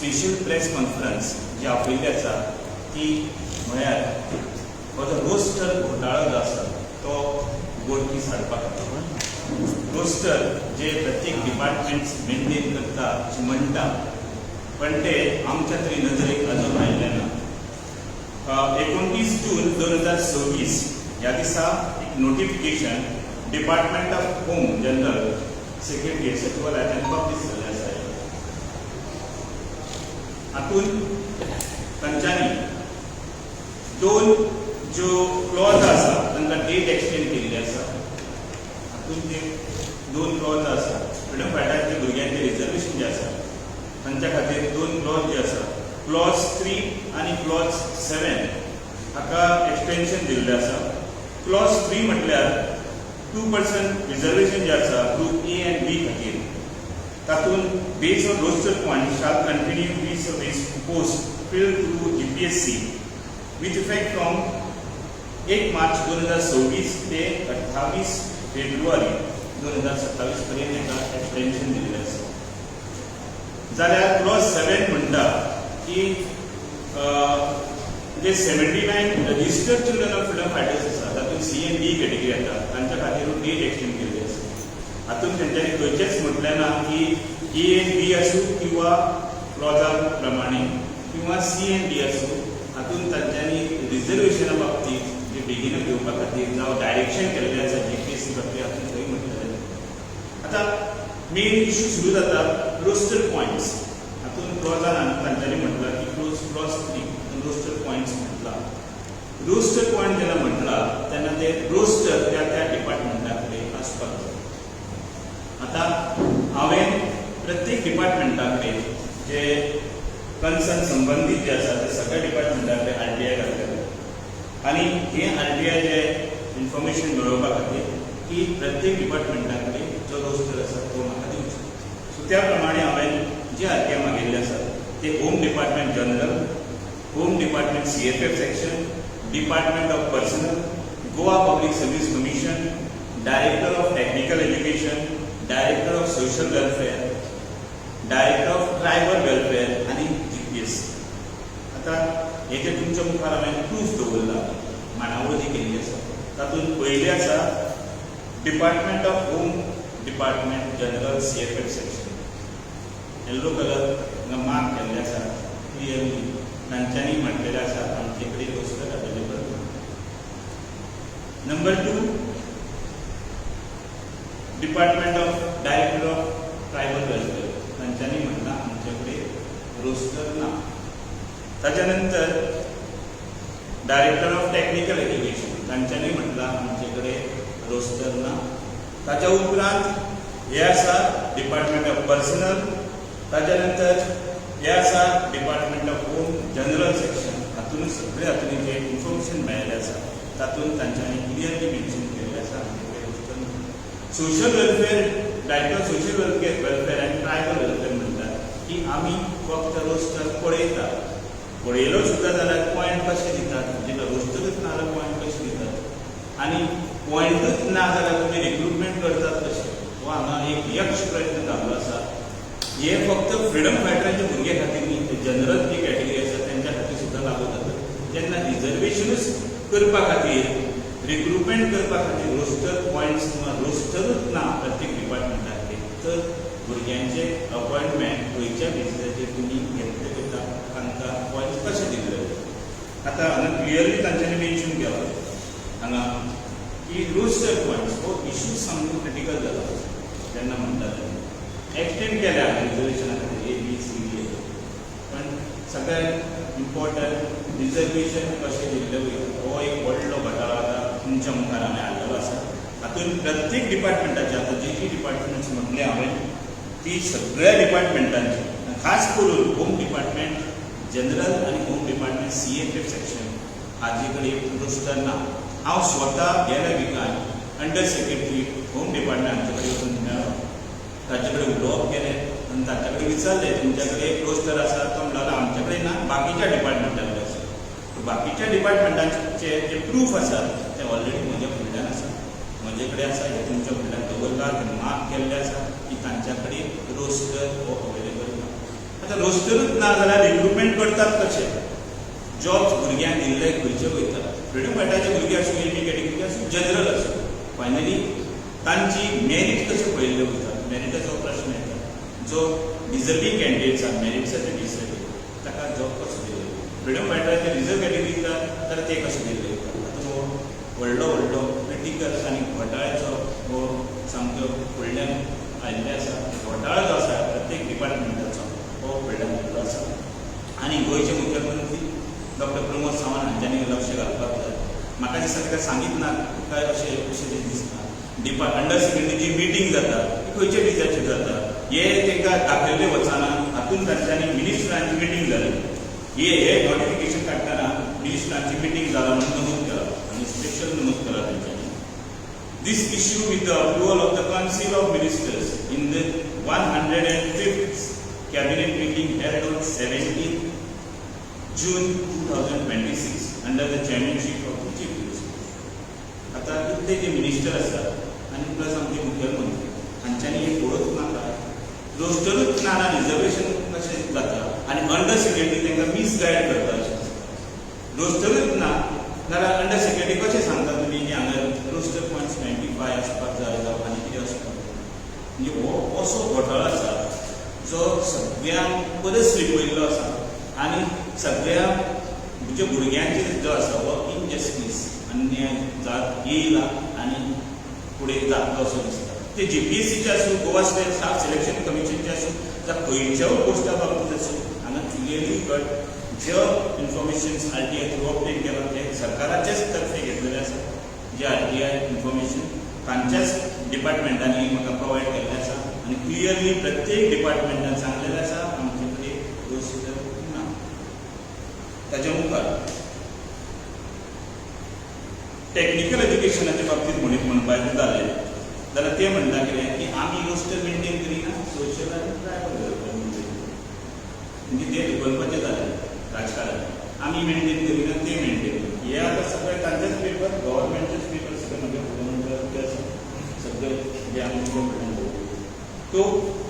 Special press conference जी आपयल्ली आसा ती म्हळ्यार हो जो रोस्टर घोटाळो जो आसा तो उगडकीस हाडपा खातीर. रोस्टर जे प्रत्येक डिपार्टमेंट्स मेंटेन करता अशें म्हणटा, पण ते आमच्या तरी नजरेक अजून आयिल्लें ना. 29 जून 2026 ह्या दिसा एक notification Department of Home, General Secretary सचिवालयाच्यान पब्लिश जाल्लें आसा. हातूंत तांच्यांनी दोन ज्यो क्लॉज आसा तांकां डेट एक्सटेंड केल्ली आसा. हातूंत ते दोन क्लॉज आसा, फ्रिडम फायटरांच्या भुरग्यांचें रिजर्वेशन जें आसा तांच्या खातीर दोन क्लॉज जे आसा, क्लॉज 3 आनी क्लॉज 7 हाका एक्सटेन्शन दिल्लें आसा. क्लॉज 3 म्हटल्यार 2% रिजर्वेशन जे आसा ग्रूप ए आनी बी खातीर, तातूंत base on roster point shall continue vis-a-vis post filled through GPSC with effect from 1 मार्च 2026 ते 28 फेब्रुवारी 2027 पर्यंत ताका एक्सटेन्शन दिल्लें आसा. जाल्यार क्लॉज 7 म्हणटा की जे 79 registered children of freedom fighters आसा, तातूंत सी एन डी कॅटेगरी येता, तांच्या खातीर डेट एक्सटेंड केल्ली आसा. हातूंत तेंच्यांनी खंयचेच म्हटलें ना की ए एन बी आसूं किंवा क्लॉजा प्रमाणे किंवा सी एन डी आसूं, हातूंत तांच्यांनी रिजर्वेशना बाबतीत जे बेगीन घेवपा खातीर जावं डायरेक्शन केल्लें आसा जीपीएससी बाबतीत, हातूंत खंय म्हटलेलें ना. आतां मेन इश्यू सुरू जाता रोस्टर पॉयंट्स. हातूंत क्लॉजान तांच्यांनी म्हटलां की क्लॉज 3 रोस्टर पॉयंट्स म्हटला. रोस्टर पॉयंट जेन्ना म्हटला तेन्ना ते रोस्टर त्या त्या डिपार्टमेंटा कडेन आसपाक जाय. आतां हांवें प्रत्येक डिपार्टमेंटा कडेन, जे कन्सर्न संबंदीत जे आसा ते सगळ्या डिपार्टमेंटा कडेन आरटीआय घातलेले आनी हे आरटीआय जे इन्फॉर्मेशन मेळोवपा खातीर की प्रत्येक डिपार्टमेंटा कडेन जो रोस्टर आसा तो म्हाका दिवचो. सो त्या प्रमाणे हांवें जे आरटीआय मागिल्ले आसा ते Home Department General, Home Department CFF Section, Department of Personnel, Goa Public Service Commission, Director of Technical Education, Director of Social Welfare, Director of Tribal Welfare आनी जीपीएससी. आतां हे जे तुमच्या मुखार हांवें प्रूफ दवरला, मांडावळ जी केल्ली आसा, तातूंत पयलें आसा Department of Home Department General CFF Section. Yellow colour हांगा मार्क केल्ले आसा. क्लियरली तांच्यांनी म्हटलेलें आसा, आमचे कडेन roster available. Number 2, Department of Director of Tribal Welfare, तांच्यांनी म्हटलां आमचे कडेन रोस्टर ना. ताच्या नंतर डायरेक्टर ऑफ टॅक्निकल एज्युकेशन, तांच्यांनी म्हटलां आमचे कडेन रोस्टर ना. ताच्या उपरांत हे आसा डिपार्टमेंट ऑफ पर्सनल. ताच्या नंतर हे आसा Department of Home General Section. हातूंत सगळे हातूंत जे इन्फॉर्मेशन मेळिल्लें आसा तातूंत तांच्यांनी क्लियरली मेन्शन केल्लें आसा, आमचे कडेन रोस्टर ना. Social Welfare, Director Social Welfare and Tribal Welfare म्हणटात की आमी फक्त रोस्टर पळयतात. पळयलो सुद्दां जाल्यार पॉयंट कशे दितात? जेन्ना रोस्टरूच ना जाल्यार पॉयंट कशे दितात? आनी पॉयंटूच ना जाल्यार तुमी रिक्रुटमेंट करतात कशें? हो हांगा एक यक्ष प्रयत्न जाल्लो आसा. हे फक्त फ्रिडम फायटरांच्या भुरग्या खातीर न्ही, ते जनरल जी कॅटेगरी आसा तेंच्या खातीर सुद्दां लागू जाता. जेन्ना रिजर्वेशनूच करपा खातीर, रिक्रुटमेंट करपा खातीर रोस्टर पॉयंट्स किंवा रोस्टरूच ना प्रत्येक डिपार्टमेंटाचेर, तर भुरग्यांचे अपॉयंटमेंट खंयच्या बेसिसाचेर तुमी घेतले वयता? तांकां पॉयंट्स कशे दिल्ले वयता? आतां हांगा क्लियरली तांच्यांनी मेन्शन केला हांगा की रोस्टर पॉयंट्स हो इशू सामको क्रिटिकल जाला. जेन्ना म्हणटा तेन्ना एक्सटेंड केल्या रिजर्वेशना खातीर ए बी सी डी, पण सगळ्यात इम्पॉर्टंट रिजर्वेशन कशें दिल्लें वयता हो एक व्हडलो घोटाळो आतां तुमच्या मुखार आमी हाडलेलो आसा. हातूंत प्रत्येक डिपार्टमेंटाचे, आतां जी जी डिपार्टमेंट्स म्हटले हांवें ती सगळ्या डिपार्टमेंटांची, खास करून होम डिपार्टमेंट जनरल आनी Home Department CFF Section हाजे कडेन रोस्टर ना. हांव स्वता गेल्या विकान अंडर सेक्रेटरी होम डिपार्टमेंट हांचे कडेन वचून मेळ्ळो, ताचे कडेन उलोवप केलें आनी ताचे कडेन विचारलें, तुमच्या कडेन रोस्टर आसा? तो म्हणलो, आमचे कडेन ना, बाकीच्या डिपार्टमेंटा कडेन आसा. बाकीच्या डिपार्टमेंटाचे जे प्रूफ आसा ते ऑलरेडी म्हज्या फुडल्यान आसा, म्हजे कडेन आसा. हे तुमच्या फुडल्यान दवरला, ते मार्क केल्ले आसा की तांच्या कडेन रोस्टर हो अवेलेबल ना. आतां रोस्टरूच ना जाल्यार रिक्रुटमेंट करतात कशे? जॉब्स भुरग्यांक दिल्ले खंयचे वयता? फ्रिडम फायटराचे भुरगे आसूं, एबी कॅटेगरी आसूं, जनरल आसूं, फायनली तांची मेरीट कशें पळयल्ले वयता? मेरिटाचो प्रश्न येता. जो डिजर्वींग कॅन्डिडेट्स आसा, मेरिट्साचे डिजर्वींग, ताका जॉब कसो दिल्लो? फ्रिडम फायटराचे रिजर्व कॅटेगरी जाल्यार ते कशे दिल्ले वयता? तातूंत हो व्हडलो व्हडलो क्रिटिकल आनी घोटाळ्याचो हो सामको फुडल्यान आयिल्ले आसा. घोटाळो जो आसा प्रत्येक डिपार्टमेंटाचो, हो फुडल्यान आयिल्लो आसा आनी गोंयचे मुख्यमंत्री डॉक्टर प्रमोद सावंत हांच्यांनी लक्ष घालपाक जाय. म्हाका दिसता ताका सांगीत ना काय अशें अशें तें दिसता. अंडर सेक्रेटरीची जी मिटींग जाता ती खंयच्या डिजाचेर जाता हे तांकां दाखयल्ले वचना. हातूंत तांच्यांनी मिनिस्टरांची मिटींग जाली हे हे नोटिफिकेशन काडटना मिनिस्टरांची मिटींग जाला म्हणून नमूद केला आनी स्पेशल नमूद केला तेंच्यांनी, "This issue with the approval of the Council of Ministers in the 105th Cabinet meeting held on 17 June 2026 under the chairmanship of the Chief Minister." आता इतले जे मिनिस्टर आसात आनी प्लस आमचे मुखेलमंत्री हांच्यांनी हे पळोवंक नाका? रोस्टरूच ना, रिजर्वेशन कशें जाता आनी अंडर सेक्रेटरी तांकां मिसगायड करता अशें. रोस्टरूच ना जाल्यार अंडर सेक्रेटरी कशें सांगता तुमी की हांगा रोस्टर पॉयंट्स 95 आसपाक जाय जावं आनी कितें आसपाक जाय? म्हणजे हो असो घोटाळो आसा जो सगळ्यांक परस लिपयल्लो आसा आनी सगळ्या म्हणजे भुरग्यांचेर जो आसा हो इनजस्टीस, अन्याय जात येयला आनी फुडें जातलो असो दिसता. ते जीपीएससीचे आसूं, गोवा स्टेट स्टाफ सिलेक्शन कमिशनचे आसूं, जावं खंयच्याय पोस्टा बाबतीत आसूं, हांगा क्लियरली कट जे इन्फॉर्मेशन आरटीआय थ्रू ऑब्टेन केलां ते सरकाराचेच तर्फे घेतलेले आसा. जे आरटीआय इन्फॉर्मेशन तांच्याच डिपार्टमेंटांनी म्हाका प्रोवायड केल्लें आसा आनी क्लियरली प्रत्येक डिपार्टमेंटान सांगलेलें आसा, आमचे कडेन प्रोसिजर ना. ताच्या मुखार टॅक्निकल एज्युकेशनाच्या बाबतींत म्हणीत म्हणपाचें जालें जाल्यार ते म्हणटा कितें की आमी रोस्टर मेंटेन करिना, सोशल आनी ट्रायबल वेलफेअर मेंटेन. म्हणजे ते दुखलपाचें जालें राजकारण. आमी मेंटेन करिना, ते मेंटेन. हे आतां सगळे तांचेच पेपर, गव्हर्मेंटचेच पेपर सगळे म्हज्या फुडें ते आसा सगळे जे आमी तुमच्या फुडल्यान. तो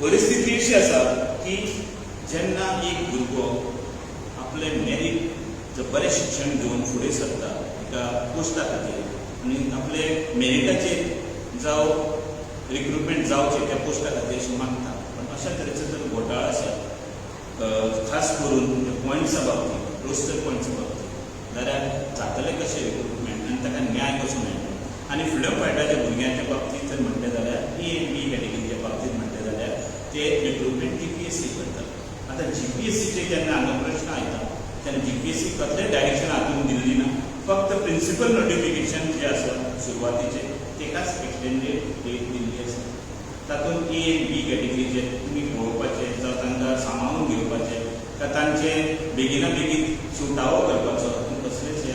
परिस्थिती अशी आसा की जेन्ना एक भुरगो आपलें मेरीट जर बरें शिक्षण घेवन फुडें सरता एका पोस्टा खातीर आनी आपले मेरिटाचेर जावं रिक्रुटमेंट जावचें त्या पोस्टा खातीर अशें मागता, पण अशा तरेचो जर घोटाळो आसा, खास करून पॉयंट्सा बाबतीत, रोस्टर पॉयंट्सा बाबतीत, जाल्यार जातलें कशें रिक्रुटमेंट आनी ताका न्याय कसो मेळटलो? आनी फ्रिडम फायटराच्या भुरग्यांच्या बाबतीत जर म्हणलें जाल्यार, ए एन बी कॅटेगरीच्या बाबतीत म्हणलें जाल्यार, ते रिक्रुटमेंट जीपीएससी करता. आतां जीपीएससीचे जेन्ना हांगा प्रश्न येता तेन्ना जीपीएससी कसलें डायरेक्शन हातून दिल्ली ना. फक्त प्रिन्सिपल नोटिफिकेशन जे आसा सुरवातीचें तेकाच एक्सटेंडेड डेट दिल्ली आसा. तातूंत ए एन बी कॅटेगरीचे तुमी पळोवपाचें, जावं तांकां सांबाळून घेवपाचें, काय तांचे बेगिना बेगीन सुटावो करपाचो, हातूंत कसलेच हे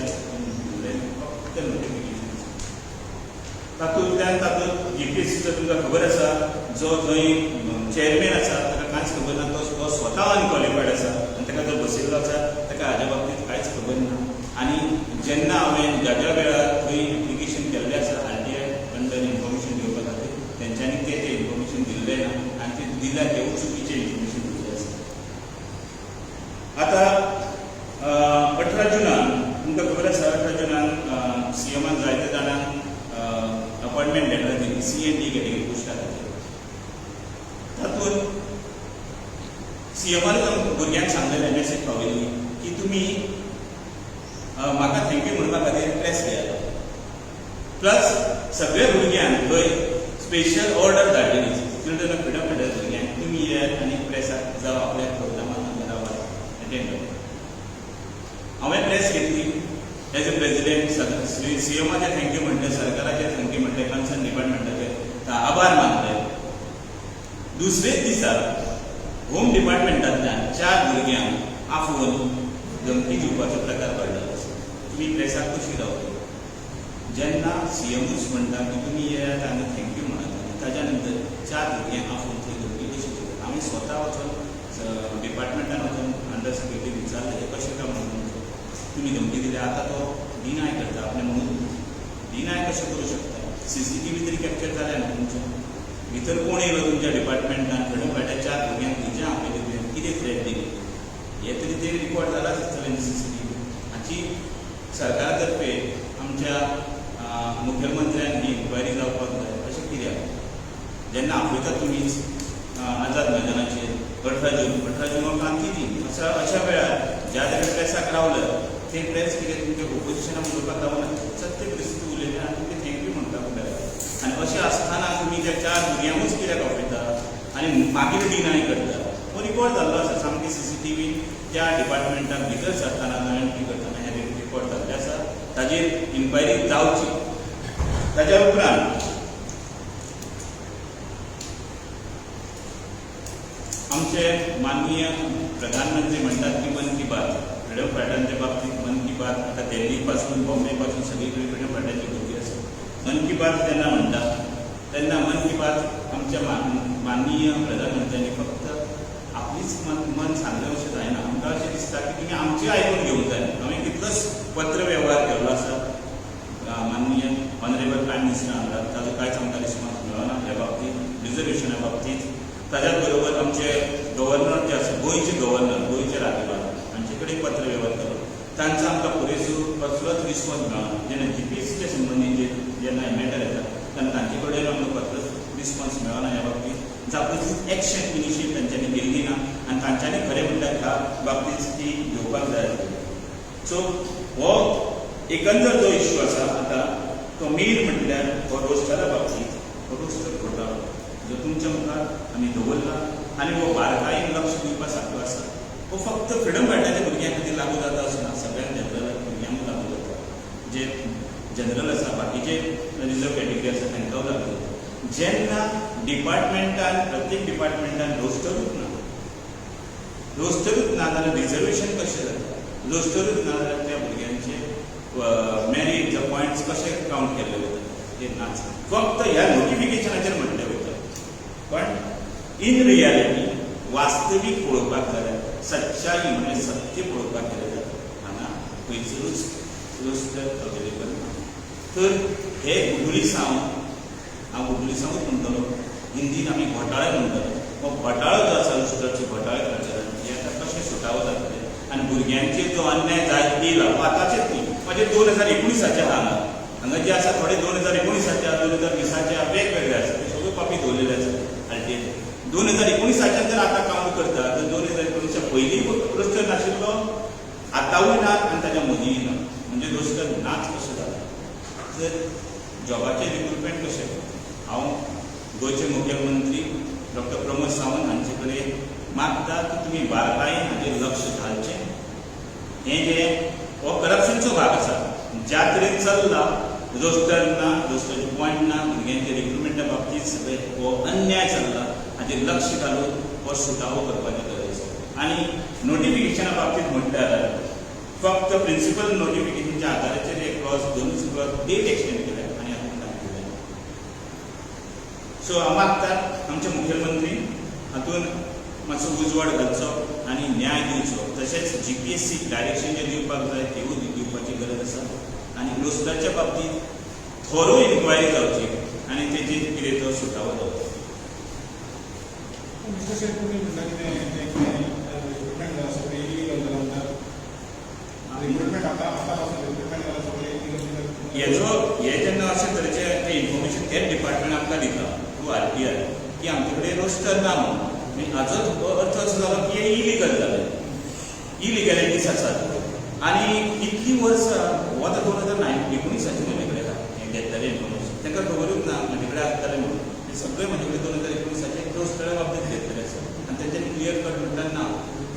दिल्लें, फक्त नोटिफिकेशन आसा. तातूंतल्यान तातूंत जीपीएससीचो तुमकां खबर आसा, जो थंय चेअरमॅन आसा ताका कांयच खबर ना. तो तो स्वता अनक्वॉलिफायड आसा आनी ताका जो बसयल्लो आसा ताका हाज्या बाबतींत कांयच खबर ना. आनी जेन्ना हांवें ज्या ज्या वेळार थंय एप्लिकेशन केल्लें आसा आरटीआय अंडर इन्फॉर्मेशन घेवपा खातीर, तेंच्यांनी तें तें इन्फॉर्मेशन दिल्लें ना आनी तें दिल्यार तेवूय चुकीचें इन्फॉर्मेशन दिल्लें आसा. आतां 18 जुनान तुमकां खबर आसा, 18 जुनान सीएमान जायते जाणांक अपॉयंटमेंट लेटर दिली सी एन डी कॅटेगरी पोस्टा खातीर. तातूंत सीएमानूच भुरग्यांक सांगलेलें, मॅसेज पावयल्ली की तुमी म्हाका thank you म्हणपा खातीर प्रेस घेयात. प्लस सगळ्या भुरग्यांक थंय स्पेशल ऑर्डर धाडलेली, चिल्ड्रन ऑफ फ्रिडम फायटर भुरग्यांक, तुमी येयात आनी प्रेसाक जावं आपल्या प्रोग्रामाक रावात, अटेंड. हांवें प्रेस घेतली एज अ प्रेसिडेंट. सीएमाचे thank you म्हणलें, सरकाराचे thank you म्हणलें, कन्सर्न डिपार्टमेंटाचे आभार मानले. दुसरेच दिसा होम डिपार्टमेंटांतल्यान चार भुरग्यांक आफोवन धमकी दिवपाचो प्रकार घडलेलो आसा, तुमी प्रेसाक कशी रावतली? जेन्ना सीएमूच म्हणटा की तुमी येयात आनी thank you म्हणात आनी ताज्या नंतर चार भुरग्यांक आफोवन थंय धमकी कशी दितात? हांवें स्वता वचोन डिपार्टमेंटान वचोन अंडर सेक्रेटरी विचारलें, हें कशें काय म्हणून तुमी धमकी दिल्या? आतां तो डिनाय करता आपणें म्हणून. डिनाय कशें करूं शकता? सीसीटीव्ही तरी कॅप्चर जाल्या न्हू तुमच्या? भितर कोण येयलो तुमच्या डिपार्टमेंटान? फ्रिडम फायटर चार भुरग्यांक खंयच्यान आपयले तुवें? कितें थ्रेट दिली हे तरी ते रिकॉर्ड जालाच आसतलें सीसीटीव्ही. हाची सरकारा तर्फे आमच्या मुखेलमंत्र्यान ही इन्क्वायरी जावपाक जाय. अशें कित्याक जेन्ना आपयता तुमीच आझाद मैदानाचेर 18 जून, 18 जून हो क्रांती दीन. अशा वेळार ज्या तरेन प्रेसाक रावले ते प्रेस कितें तुमच्या ओपोजिशनाक उलोवपाक रावना, सत्य परिस्थिती उलयले आनी तुमकां thank you म्हणटा फुडें. आनी अशें आसतना तुमी त्या चार भुरग्यांकूच कित्याक आपयता आनी मागीर डिनाय करता? हो रिकॉर्ड जाल्लो आसा सामकी. सीसीटीव्ही त्या डिपार्टमेंटाक भितर सरतना, एंट्री करतना हें रिकॉर्ड जाल्लें आसा. ताजेर इन्क्वायरी जावची. ताज्या उपरांत आमचे माननीय प्रधानमंत्री म्हणटात की मन की बात, फ्रिडम फायटरांच्या बाबतीत मन की बात. आता दिल्ली पासून, बॉम्बे पासून सगळीकडे फ्रिडम फायटरांची गर्दी आसा. मन की बात जेन्ना म्हणटा तेन्ना मन की बात आमच्या माननीय प्रधानमंत्र्यांनी फक्त आपलीच मन मन सांगलें अशें जायना. आमकां अशें दिसता की तुमी आमचें आयकून घेवंक जाय. हांवें कितलोच पत्र वेव्हार केल्लो आसा माननीय ऑनरेबल प्रायम मिनिस्टर वांगडा, ताजो कांयच आमकां रिस्पॉन्स मेळना ह्या बाबतीत, रिजर्वेशना बाबतीत. ताज्याच बरोबर आमचे गव्हर्नर जे आसा, गोंयचे गव्हर्नर, गोंयचे राज्यपाल हांचे कडेन पत्र वेव्हार केलो, तांचो आमकां पुरेसो कसलोच रिस्पॉन्स मेळना. जेन्ना जीपीएससीच्या संबंदीत जे जेन्ना मॅटर येता तेन्ना तांचे कडेन आमकां कसलोच रिस्पॉन्स मेळना. ह्या बाबतीत जावं एक्शन इनिशिएट तांच्यांनी केल्ली ना आनी तांच्यांनी खरें म्हणल्यार ह्या बाबतीत ती घेवपाक जाय आसली. सो हो एकंदर जो इश्यू आसा आतां तो मेन म्हटल्यार हो रोस्टरा बाबतीत, हो रोस्टर घोटाळो जो तुमच्या मुखार आमी दवरला आनी हो बारकायेन लक्ष दिवपा सारको आसा. हो फक्त फ्रिडम फायटराच्या भुरग्यां खातीर लागू जाता असो ना, सगळ्यांक जनरल भुरग्यांक लागू जाता. जे जनरल आसा, बाकीचे रिजर्व कॅटेगरी आसा, तांकां लागू जाता. जेन्ना डिपार्टमेंटान, प्रत्येक डिपार्टमेंटान रोस्टरूच ना, रोस्टरूच ना जाल्यार रिजर्वेशन कशें जाता? रोस्टरूच ना जाल्यार त्या भुरग्यांचे मेरीट पॉयंट्स कशे कावंट केल्ले वता? ते नाच. फक्त ह्या नोटिफिकेशनाचेर म्हटलें वयता, पण इन रियालिटी वास्तवीक पळोवपाक जाल्यार, सच्चाई म्हणजे सत्य पळोवपाक गेलें जाल्यार हांगा खंयसरूच रोस्टर अवेलेबल ना. तर हे गुगुलिसांव, हांव गुगुलिसांवूच म्हणटलो, हिंदीन आमी घोटाळे म्हणटले. हो घोटाळो जो आसा, रोस्टरचे घोटाळे करचे, हे आतां कशें सुटावो जातले आनी भुरग्यांचेर जो अन्याय जायत येयला हो आतांचेच न्ही, म्हणजे 2019आचे आहा. हांगा हांगा जे आसा थोडे 2019आचे, 2020आचे, वेगवेगळे आसा. ते सगळ्यो कॉपी दवरलेले आसा आरटीआय. 2019आच्यान जर आतां कावंट करता तर 2019च्या पयलीं रोस्टर नाशिल्लो, आतांवूय ना आनी ताच्या मदींय ना. म्हणजे रोस्टर नाच कशें जाला तर जॉबाचें रिक्रुटमेंट कशें? हांव गोंयचे मुखेलमंत्री डॉक्टर प्रमोद सावंत हांचे कडेन मागता की तुमी बारकायेन हाजेर लक्ष घालचें. हें जें हो करप्शनचो भाग आसा, ज्या तरेन चल्ला, रोस्टर ना, रोस्टरचे पॉयंट ना, भुरग्यांच्या रिक्रुटमेंटा बाबतीत सगळे हो अन्याय चल्ला, हाजेर लक्ष घालून हो सुटावो करपाची गरज आसा. आनी नोटिफिकेशना बाबतीत म्हटल्यार फक्त प्रिन्सिपल नोटिफिकेशनच्या आधाराचेर एक क्लॉज, दोनूच क्लॉज डेट एक्सटेंड केल्या आनी हातूंत दाखयलें. सो हांव मागता आमचे मुखेलमंत्री हातूंत मातसो उजवाड घालचो आनी न्याय दिवचो. तशेंच जीपीएससी डायरेक्शन जें दिवपाक जाय तेवूय दिवपाची गरज आसा आनी रोस्टराच्या बाबतीत थोरो इन्क्वायरी जावची आनी तेजेर कितें तो सुटावो जावचो. मिस्टर शेट, तुमी म्हणटा कितें तें कितें रिक्रुटमेंट जाला सगळें इलिगल जालां म्हणटात. रिक्रुटमेंट आतां आतां पासून रिक्रुटमेंट जाला सगळें इलिगल. हेजो हे जेन्ना अशे तरेचे ते इन्फॉर्मेशन तेच डिपार्टमेंट आमकां दिता थ्रू आरटीआय की आमचे कडेन रोस्टर ना म्हणून, म्हणजे हाजो अर्थ असो जालो की हे इलिगल जालें, इलिगॅलिटीज आसात. आनी इतलीं वर्सां हो आतां 2019आचें म्हजे कडेन आहा. हें घेतलेलें इन्फॉर्मेशन तांकां खबरूच ना म्हजे कडेन आसतलें म्हणून. हें सगळें म्हजे कडेन 2019आचें रोस्टरा बाबतीत घेतलेलें आसा आनी तेंच्यांनी क्लियर कट म्हटल्यार ना.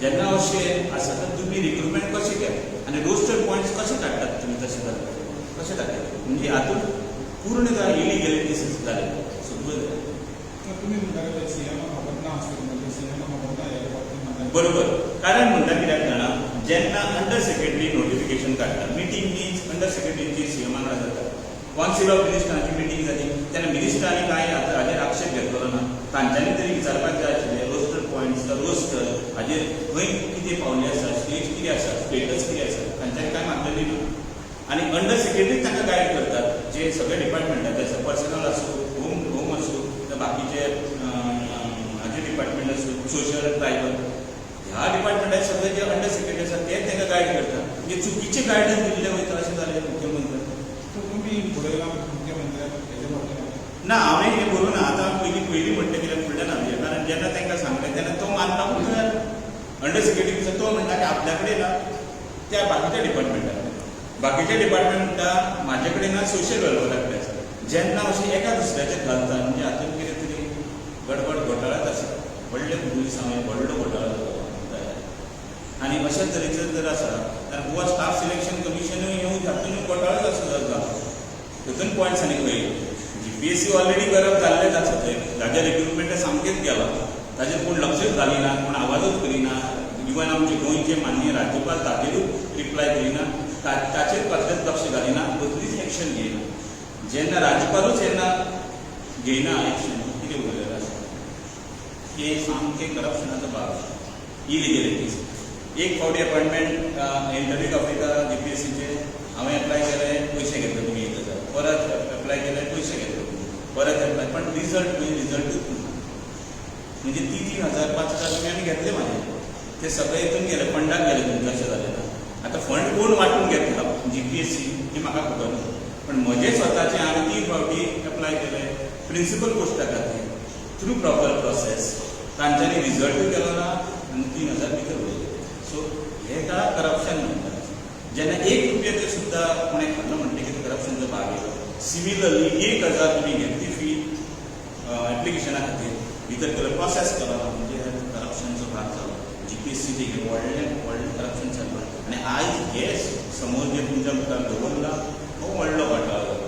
जेन्ना अशें आसा तर तुमी रिक्रुटमेंट कशें केलें आनी रोस्टर पॉयंट्स कशें काडटात तुमी? तशें जालें कशें दाखयलें? म्हणजे हातूंत पूर्ण काय इलिगॅलिटीज जाले, सगळ्यो जालें. तुमी म्हणटा की सीएमाक खबर ना आसलें, म्हणजे सीएमाक खबर ना ह्या बाबतीत म्हणटा. बरोबर. कारण म्हणटा कित्याक जाणा, जेन्ना अंडर सेक्रेटरी नोटिफिकेशन काडटा, मिटींग मीन्स अंडर सेक्रेटरीची सीएमा वांगडा जाता, कौन्सिल ऑफ मिनिस्टरांची मिटींग जाली तेन्ना मिनिस्टरांनी कांय आतां हाजेर आक्षेप घेतलो ना. तांच्यांनी तरी विचारपाक जाय आशिल्लें, रोस्टर पॉयंट्स, रोस्टर हाजेर खंय कितें पावले आसा, स्टेज कितें आसा, स्टेटस कितें आसा, तांच्यांनी कांय मागलेली ना. आनी अंडर सेक्रेटरी तांकां गायड करतात जे सगळे डिपार्टमेंटाचे आसा, पर्सनल आसूं, होम होम आसूं, बाकीचे हाजे डिपार्टमेंट आसूं, सोशल, ट्रायबल. ह्या डिपार्टमेंटाचे सगळे जे अंडर सेक्रेटरी आसा तेच तांकां गायड करता. म्हणजे चुकीचे गायडन्स दिल्ले वयता अशें जालें मुख्यमंत्र्यान. तुमी बरयला मुख्यमंत्र्याक हेजे बाबतींत? ना, हांवें हें बरोवना. आतां पयलीं पयलीं म्हणलें कित्याक फुडल्यान हाडया, कारण जेन्ना तांकां सांगलें तेन्ना तो मानपाकूच तयार. अंडर सेक्रेटरी तो म्हणटा की आपल्या कडेन ना, त्या बाकीच्या डिपार्टमेंटाक. बाकीचे डिपार्टमेंट म्हणटा म्हाजे कडेन ना, सोशल वेलफेरा कडेन आसा. जेन्ना अशें एका दुसऱ्याचेर घालता म्हणजे हातूंत कितें तरी गडबड घोटाळाच आसा. व्हडले पुलिसांव व्हडलो घोटाळो जालो. आनी अशा तरेचो जर आसा जाल्यार गोवा स्टाफ सिलेक्शन कमिशनूय येवन हातून घोटाळोच आसा जाता. तितून पॉयंट्स आनी खंय जीपीएससी ऑलरेडी करप जाल्लेच आसा. थंय ताजें रिक्रुटमेंट सामकेंच गेलां, ताजेर कोण लक्षच घालिना, कोण आवाजूच करिना. इवन आमचे गोंयचे माननीय राज्यपाल ताजेरूच रिप्लाय करिना, ताचेर कसलेंच लक्ष घालिना, कसलीच एक्शन घेयना. जेन्ना राज्यपालूच जेन्ना घेयना एक्शन, कितें उरलेलें आसा? हे सामकें करप्शनाचो भाग, इलिगेलिटीज. एक फावटी अपॉयंटमेंट इंटरव्यू आपयता जीपीएससीचे, हांवें एप्लाय केलें, पयशे घेतले तुमी 1000. परत एप्लाय केले, पयशे घेतले तुमी. परत एप्लाय, पण रिजल्ट म्हणजे रिजल्टूच ना. म्हणजे 3-3 हजार 5 हजार तुमी आनी घेतले म्हाजे, ते सगळे हितून गेले, फंडाक गेले तुमचे. अशें जालें ना. आतां फंड कोण वांटून घेतला जीपीएससी हें म्हाका खबर ना, पण म्हजे स्वताचे हांवें तीन फावटी एप्लाय केले प्रिंसिपल पोस्टा खातीर थ्रू प्रॉपर प्रोसेस. तांच्यांनी रिजल्टूय केलो ना आनी 3000 भितर उडयले. सो हेका करप्शन म्हणटात. जेन्ना 1 रुपयाचे सुद्दां कोणें खाल्लो म्हणटकीर करप्शनचो भाग येयलो. सिमिलरली 1000 तुमी घेतली फी एप्लिकेशना खातीर, भितर केलो, प्रोसेस केलो ना, म्हणजे करप्शनचो भाग जालो. जीपीएससी हे व्हडलें व्हडलें करप्शन चल्लां आनी आयज हे समोर जे तुमच्या मुखार दवरला हो व्हडलो घोटाळो जालो.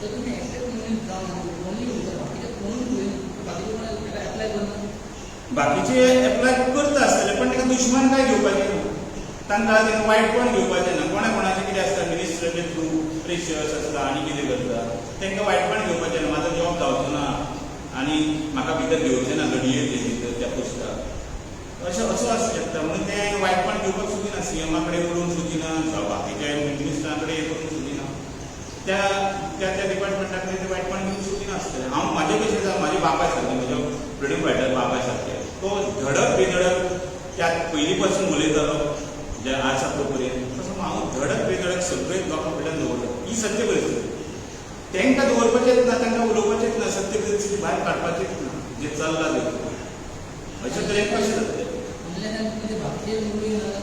तर तुम्ही एक्सेप्ट म्हणून जावन ओनली उरता, बाकीचे कोणूच बाकीचे कोण एप्लाय करना? बाकीचे एप्लाय करता आसतले, पण ताका दुश्मन काय घेवपाचें ना. तांकां तांकां वायटपण घेवपाचें ना. कोणा कोणाचें कितें आसता, मिनिस्टराचे थ्रू प्रेशर्स आसता आनी कितें करता, तांकां वायटपण घेवपाचें ना. म्हाजो जॉब जावचो ना आनी म्हाका भितर घेवचें ना घडये ते भितर त्या पोस्टार, अशें असो आसूं शकता. म्हणून तें वायटपण घेवपाक सोदिना, सीएमा कडेन उलोवंक सोदिना, बाकीच्या मिनिस्टरा कडेन हे करूंक सोदिना, त्या त्या त्या डिपार्टमेंटा कडेन ते वायटपण घेवंक सोदिना आसतलें. हांव म्हाजें कशें आसा, म्हाजे बापाय सारकें, म्हज्या फ्रिडम फायटर बापाय सारकें, तो धडक बेधडक त्या पयलीं पासून उलयतालो जे आसा तो पर्यंत, तसो हांव धडक बेधडक सगळे लोकां कडल्यान दवरता. ही सत्य परिस्थिती. तांकां दवरपाचेंच ना, तांकां उलोवपाचेंच ना, सत्य परिस्थिती भायर काडपाचेंच ना, जें चल्लां तें. अशें तरेन कशें जातलें? म्हणल्यार म्हणजे बाकीचे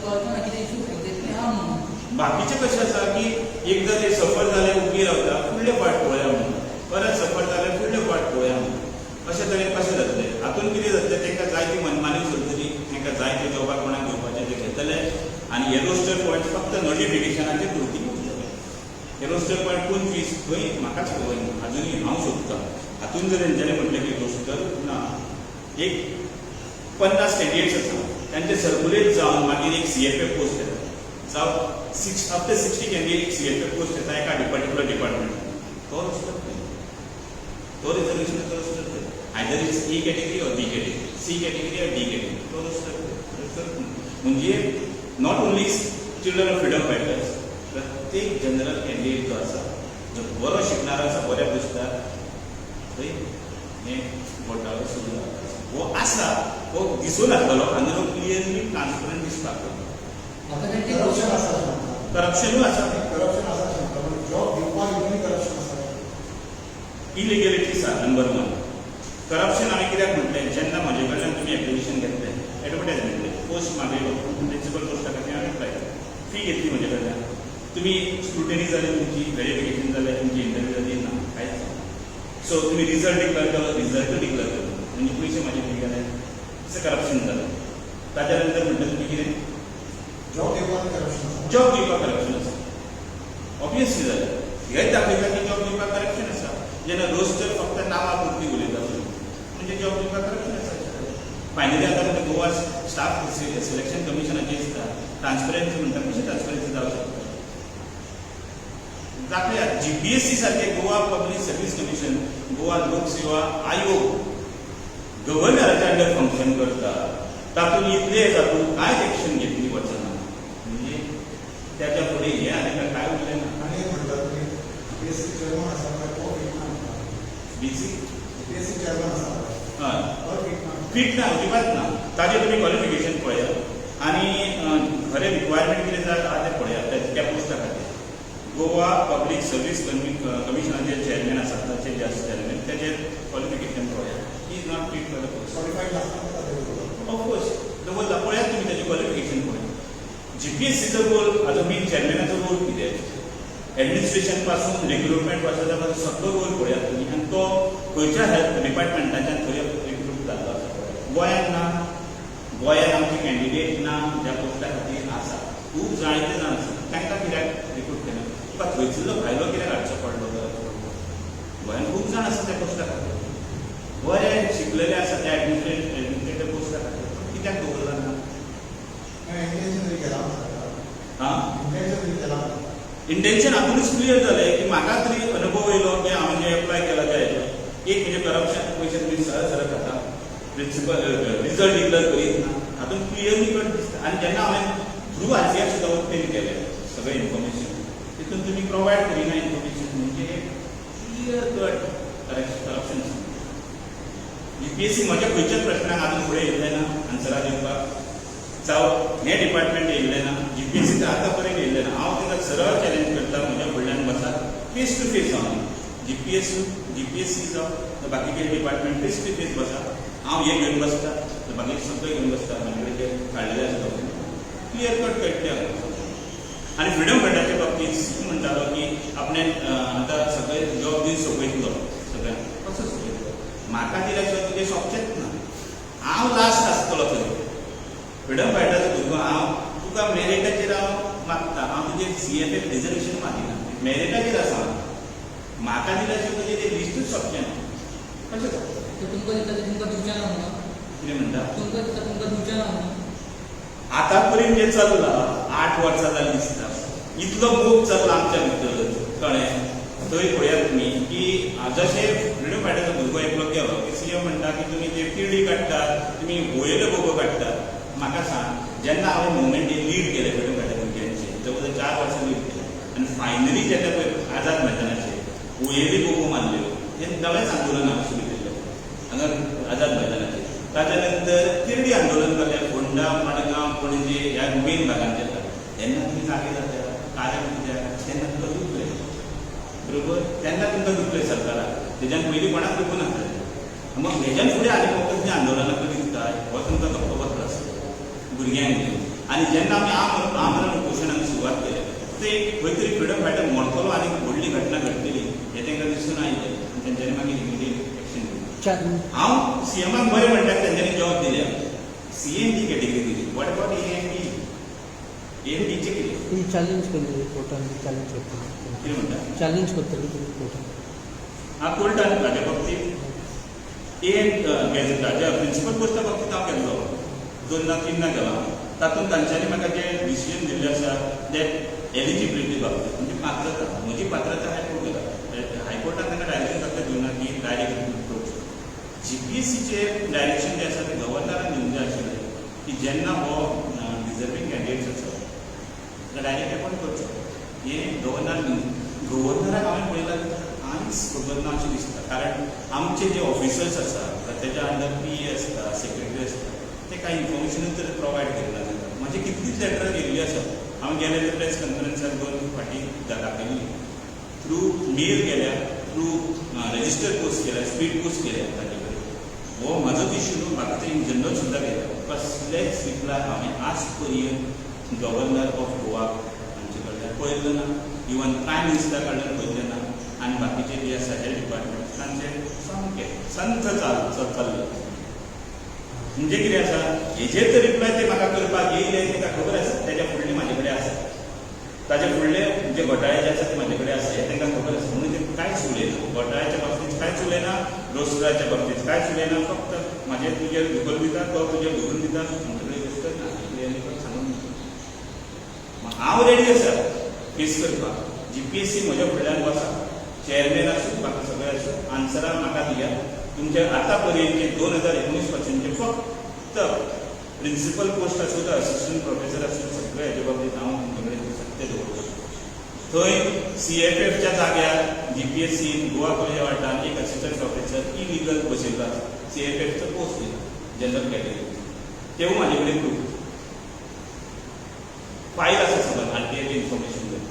कळना ना कितें इशू एक्झॅक्टली आहा म्हणून. बाकीचे कशें आसा की एकदां ते सफर जाले उबी रावता, फुडले फावट पळोवया म्हणून, परत सफर जाले फुडले फावट पळोवया म्हणून. अशें तरेन कशें जातलें? हातून कितें जातलें, तांकां जाय ती मनमानी चलतली, तांकां जाय ते जॉबाक कोणाक घेवपाचें ते घेतले आनी हे रोस्टर पॉयंट फक्त नोटिफिकेशनाचे पुरती उरतले. हे रोस्टर पॉयंट 25 खंय म्हाकाच खबर ना, अजुनूय हांव सोदतां. हातून जर तेंच्यांनी म्हटलें की रोस्टर ना, एक 50 कॅन्डिडेट्स आसा, तांचे सर्कुलेट जावन मागीर एक सीएफए पोस्ट येता, जावं आफ्टर 60 कॅन्डिडेट एक सीएफए पोस्ट येता एका पर्टिक्युलर डिपार्टमेंट, तो रोस्टर खंय? तो रिजर्वेशनाचो रोस्टर खंय? Either it's A category or B category, C category or D category, तो रोस्टर रोस्टर म्हणजे not only children of freedom fighters, प्रत्येक जनरल कॅन्डिडेट जो आसा, जो बरो शिकणारो आसा, बऱ्या पोस्टार, थंय हें घोटाळो सुरू जाता. हो आसा, हो दिसून येतलो आनी क्लियरली ट्रान्सपरंट दिसपाक जाय. म्हाका तांचे करप्शन आसा अशें म्हणटा. करप्शनूय आसा. करप्शन आसा अशें म्हणटा, पण जॉब दिवपाक हितूनय करप्शन आसा. इलिगेलिटीज आसा नंबर वन. करप्शन हांवें कित्याक म्हटलें, जेन्ना म्हजे कडल्यान तुमी एप्लिकेशन घेतलें, एडवर्टायजमेंट पोस्ट मागयलो, प्रिंसिपल पोस्टा खातीर हांवें एप्लाय केलें, फी घेतली म्हजे कडल्यान, तुमी स्क्रुटनी जाली, तुमची व्हेरिफिकेशन जालें, तुमची इंटरव्यू जाली ना, कांयच ना. सो तुमी रिजल्ट डिक्लेअर केलो, रिजल्टूय डिक्लेअर केलो, म्हणजे पयशे म्हाजे खंय गेले? तशें करप्शन जालें. ताच्या नंतर म्हणटा तुमी कितें? जॉब दिवपाक करप्शन आसा. जॉब दिवपाक करप्शन आसा, ऑब्वियसली जालें. हेच दाखयता की जॉब दिवपाक करप्शन आसा. जेन्ना रोस्टर फक्त नांवा पुरती उलयता तुमी, म्हणजे जॉब दिवपाक करप्शन आसा. फायनली आतां म्हणजे गोवा स्टाफ सिलेक्शन कमिशनाची दिसता ट्रान्सपरन्सी म्हणटा, कशी ट्रान्सपरन्सी जावं शकता? दाखयात. जीपीएससी सारखे Goa public service commission, Goa लोकसेवा आयोग गव्हर्नराच्या अंडर फंक्शन करता, तातूंत इतले जातूंत कांयच एक्शन घेतली वचना, म्हणजे त्याच्या फुडें हें आनी काय उरलें ना. आनी एक म्हणटा तुमी, जीपीएससी चेअरमन आसा पळय, तो फिट ना म्हणटा. बीसी जीपीएससी चेअरमन आसा पळय, हय. तो फिट ना. फिट ना, अजिबात ना. ताजें तुमी क्वॉलिफिकेशन पळयात आनी खरें रिक्वायरमेंट कितें जाय आहा तें पळयात त्या पोस्टा खातीर. गोवा पब्लीक सर्वीस कमिशनाचे चेअरमॅन आसा, ताचे जे आसा चेअरमॅन, तेजे क्वॉलिफिकेशन पळयात. He is not fit for the post. Qualified लागता. ऑफकोर्स दवरला, पळयात तुमी तेजें क्वॉलिफिकेशन पळयात. जीपीएससीचो रोल हाजो मेन चेअरमॅनाचो रोल कितें, एडमिनिस्ट्रेशन पासून रिक्रुटमेंट पासून सगळो रोल पळयात तुमी आनी तो खंयच्या हेल्थ डिपार्टमेंटाच्यान खंय रिक्रूट जाल्लो आसा पळयात. गोंयांत ना, गोंयांत आमचे कॅन्डिडेट ना ज्या पोस्टा खातीर आसा, खूब जायते जाण आसा, तांकां कित्याक रिक्रूट केलें? तुका थंयसरलो भायलो कित्याक हाडचो पडलो? गोंयांत खूब जाण आसा त्या पोस्टा खातीर, बरे शिकलेले आसा त्या एडमिनिस्ट्रेटिव्ह पोस्टा खातीर, कित्याक दवरला ना? इंटेन्शन तरी केला. हां, इंटेन्शन तरी केला. इंटेन्शन आपुणूच क्लियर जालें की म्हाका तरी अनुभव येयलो की हांवें जें एप्लाय केला त्या हेजेर एक म्हणजे करप्शन, पयशे तुमी सरळ सरळ खाता, प्रिन्सिपल रिजल्ट डिक्लेअर करीत ना, हातूंत क्लियरली कट दिसता. आनी जेन्ना हांवें थ्रू आरटीआय सुद्दां ऑब्टेन केलें सगळें इन्फॉर्मेशन, तितून तुमी प्रोवायड करिना इन्फॉर्मेशन, म्हणजे क्लियर कट करप्शन. जीपीएससी म्हज्या खंयच्याच प्रश्नाक आजून फुडें येयल्लें ना आन्सरां दिवपाक, जावं हें डिपार्टमेंट येयल्लें ना, जीपीएससी आतां पर्यंत येयल्लें ना. हांव तांकां सरळ चॅलेंज करता, म्हज्या फुडल्यान बसात फेस टू फेस जावन, जीपीएससी जावं बाकीचे डिपार्टमेंट, फेस टू फेस बसात. हांव हें घेवन बसता, बाकी सगळें घेवन बसता, म्हाजे कडेन जे काडलेले आसा डॉक्युमेंट क्लियर कट कळटलें. आनी फ्रिडम फायटराच्या बाबतींत सी म्हणटालो की आपणें आतां सगळे जॉब दिवन सोंपयतलो सगळ्यांक. कसो सोंपयतलो? म्हाका दिल्या शिवाय तुजें सोंपचेंच ना. हांव लास्ट आसतलो थंय. फ्रिडम फायटराचो भुरगो हांव, तुका मेरिटाचेर हांव मागता, हांव तुजेर सीएफएफ रिजर्वेशन मागिना, मेरिटाचेर आसा हांव. म्हाका दिल्या शिवाय तुजें तें लिस्टूच सोंपचें ना, कशें सोंपतलें? तर तुमकां दिता ते तुमकां दिवचें ना म्हणून? कितें म्हणटा? तुमकां दिता तुमकां दिवचें ना म्हणून? आतां पर्यंत जें चल्लां 8 वर्सां जालीं दिसता, इतलो मोग चल्ला आमच्या भितर, कळ्ळें? थंय पळयात तुमी की जशें फ्रिडम फायटराचो भुरगो एकलो गेलो की सीएम म्हणटा की तुमी ते पिडी काडटात, तुमी होळयेल्यो बोगो काडटात. म्हाका सांग, जेन्ना हांवें मुवमेंट लीड केलें फ्रिडम फायटर भुरग्यांचे, जवळ जवळ 4 वर्सां लीड केलें आनी फायनली जेन्ना पळय आझाद मैदानाचेर होळयेली बोगो मारल्यो, हें नवेंच आंदोलन हांवें सुरू केल्लें हांगा आझाद मैदानाचेर. ताच्या नंतर तिरडी आंदोलन केलें फोंडा, मडगांव, पणजे ह्या मेन भागांचेर. तेन्ना तुमी जागे जाता, कारण कित्याक तेन्ना तुमकां दुखलें, बरोबर? तेन्ना तुमकां दुखलें सरकाराक, तेज्यान पयलीं कोणाक दुखूं नासलें. मग हेज्यान फुडें आनी कसलीं आंदोलनां करीत काय हो तुमकां धक्को बसलो आसतलो भुरग्यांक घेवन. आनी जेन्ना आमी आमरण उपोशणाक सुरवात केली, ते खंय तरी फ्रिडम फायटर मरतलो आनी व्हडली घटना घडटली हें तांकां दिसून आयलें आनी तेंच्यांनी मागीर इमिडिएट एक्शन घेतली. हांव सीएमाक बरें म्हणटा, तेंच्यांनी जॉब दिल्या, सीएनजी कॅटेगरी दिली. What about AND? एएनडीचें कितें? ती चॅलेंज करतली कोर्टान, चॅलेंज करतली. कितें म्हणटा? चॅलेंज करतली तुमी कोर्टान. हां, कोर्टान हाज्या बाबतींत एन गॅझेटाच्या प्रिंसिपल पोस्टा बाबतींत हांव गेल्लो, 2 ना 3 ना गेला. तातूंत तांच्यांनी म्हाका जें डिसिजन दिल्लें आसा that eligibility बाबतींत, म्हणजे पात्रता, म्हजी पात्रता हायकोर्ट गेला. हायकोर्टान तांकां डायरेक्शन कसलें दिवना की डायरेक्ट रिक्रूट करचो. जीपीएससीचे डायरेक्शन जें आसा तें गव्हर्नरान दिवंक जाय आशिल्लें की जेन्ना हो डिजर्वींग कॅन्डिडेट्स आसा ताका डायरेक्ट एपॉयंट करचो. हें गव्हर्नरान दिवंक, गव्हर्नराक हांवें पळयलां कांयच खबर ना अशें दिसता. कारण आमचे जे ऑफिसर्स आसा तेज्या अंडर पीए आसता, सेक्रेटरी आसता, ते कांय इन्फॉर्मेशनूच तर प्रोवायड करिना तांकां. म्हजी कितलीच लेटरां गेल्ली आसा, हांव गेले ते प्रेस कॉन्फरन्साक 2 फावटी दाखयल्ली, थ्रू मेल गेल्या, थ्रू रजिस्टर पोस्ट केल्या, स्पीड पोस्ट केल्या ताजे कडेन. हो म्हाजोच इश्यू न्हू, बाकीचे इन जनरल सुद्दां गेल्या. कसलेच रिप्लाय हांवें आज पर्यंत गव्हर्नर ऑफ गोवा हांचे कडल्यान पळयल्लो ना, इवन प्रायम मिनिस्टरा कडल्यान पळयल्लें ना. आनी बाकीचे जे आसा हेल्थ डिपार्टमेंट तांचे सामकें संथ चल्लें. म्हणजे कितें आसा, हेजेर तर रिप्लाय ते म्हाका करपाक येयले तांकां खबर आसा, तेज्या फुडले म्हाजे कडेन आसा, ताज्या फुडले जे घोटाळे जे आसा ते म्हाजे कडेन आसा हें तांकां खबर आसा. म्हणून ते कांयच उलयना, घोटाळ्याच्या बाबतींत कांयच उलयना, रोस्टराच्या बाबतींत कांयच उलयना, फक्त म्हाजेर तुजेर धुकल दिता, तो तुजेर धुकलून दिता, आमचे कडेन रोस्टर ना क्लियरली सांगून दिता. हांव रेडी आसा फेस करपाक. जीपीएससी म्हज्या फुडल्यान बसा, चेअरमॅन आसूं बाकी सगळे आसूं, आन्सरां म्हाका दियात. तुमचे आतां पर्यंतचे 2019 पासूनचे फक्त प्रिंसिपल पोस्ट आसूं तर असिस्टंट प्रोफेसर आसूं, सगळे हेजे बाबतींत हांव तुमचे कडेन सत्य दवरता. थंय सीएफएफच्या जाग्यार जीपीएससीन गोवा कॉलेज ऑफ आर्टान एक असिस्टंट प्रोफेसर इलिगल बसयल्लो आसा, सीएफएफचो पोस्ट दिला जनरल कॅटेगरी, तेवूय म्हाजे कडेन प्रूफ. फायल आसा समज आरटीआयचें इन्फॉर्मेशन जाय.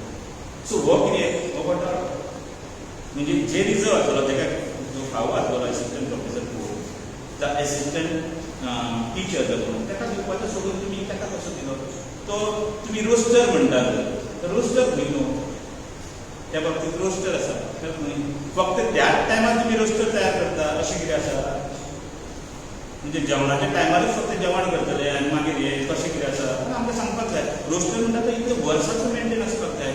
सो हो कितें हो घोटाळो. म्हणजे जे रिजर्व आसतलो ताका जो फावो आसतलो एसिस्टंट प्रोफेसर पोस्ट जावं एसिस्टंट टिचर जावं, ताका दिवपाचो सोडून तुमी ताका कसो दिलो? तो तुमी रोस्टर म्हणटात, तर रोस्टर खंय न्हू? त्या बाबतीत रोस्टर आसा तर खंय? फक्त त्याच टायमार तुमी रोस्टर तयार करता अशें कितें आसा? म्हणजे जेवणाच्या टायमारूच फक्त जेवण करतले आनी मागीर हें कशें कितें आसा? पूण आमकां सांगपाक जाय. रोस्टर म्हणटा तो इतले वर्साचो मेंटेन आसपाक जाय,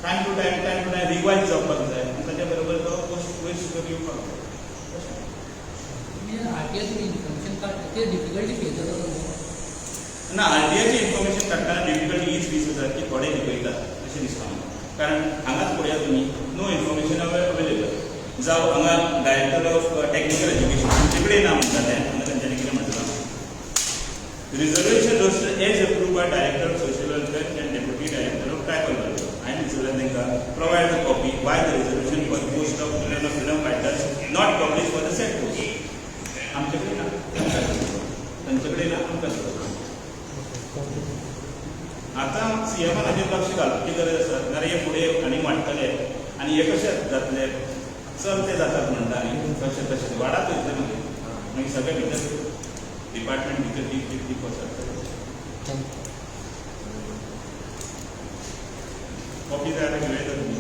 time to time, time to time revise जावपाक जाय आनी ताच्या बरोबर तो पोस्ट वयर सुद्दां येवपाक जाय तशें. तुमी आरटीआय तुमी इन्फॉर्मेशन काडटा ते डिफिकल्टी फेस जाता तुमकां? ना, आरटीआयचें इन्फॉर्मेशन काडटना डिफिकल्टी हीच फीस आसा की थोडे लिपयतात अशें दिसता म्हाका. कारण हांगाच पळयात तुमी, नो इन्फॉर्मेशन अवेलेबल. जावं हांगा डायरेक्टर ऑफ टॅक्निकल एज्युकेशन आमचे कडेन ना म्हणटा तें. हांगा तांच्यांनी कितें म्हटलां? Reservation roster as approved by Director of Social Welfare and Deputy Director of Tribal Welfare. हांवें विचारलें तांकां, provide the copy, why the reservation for post of children of freedom fighters not publish for the said post? आमचे कडेन ना, तांचे कडेन ना, आमकां दिता. Thank you. आतां सीएमान हाजेर लक्ष घालपाची गरज आसा, नाल्यार हे फुडें आनी वाडटले आनी हे कशें जातले? चल ते जातात म्हणटा न्ही, तशें तशें वाडात वयतले. मागीर मागीर सगळे भितर डिपार्टमेंट भितर डीप डीप डीप वचत. Thank you. Copy जाय जाल्यार घेवं येता तुमी.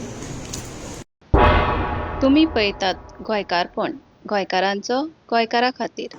तुमी पळयतात गोंयकारपण, गोंयकारांचो गोंयकारा खातीर.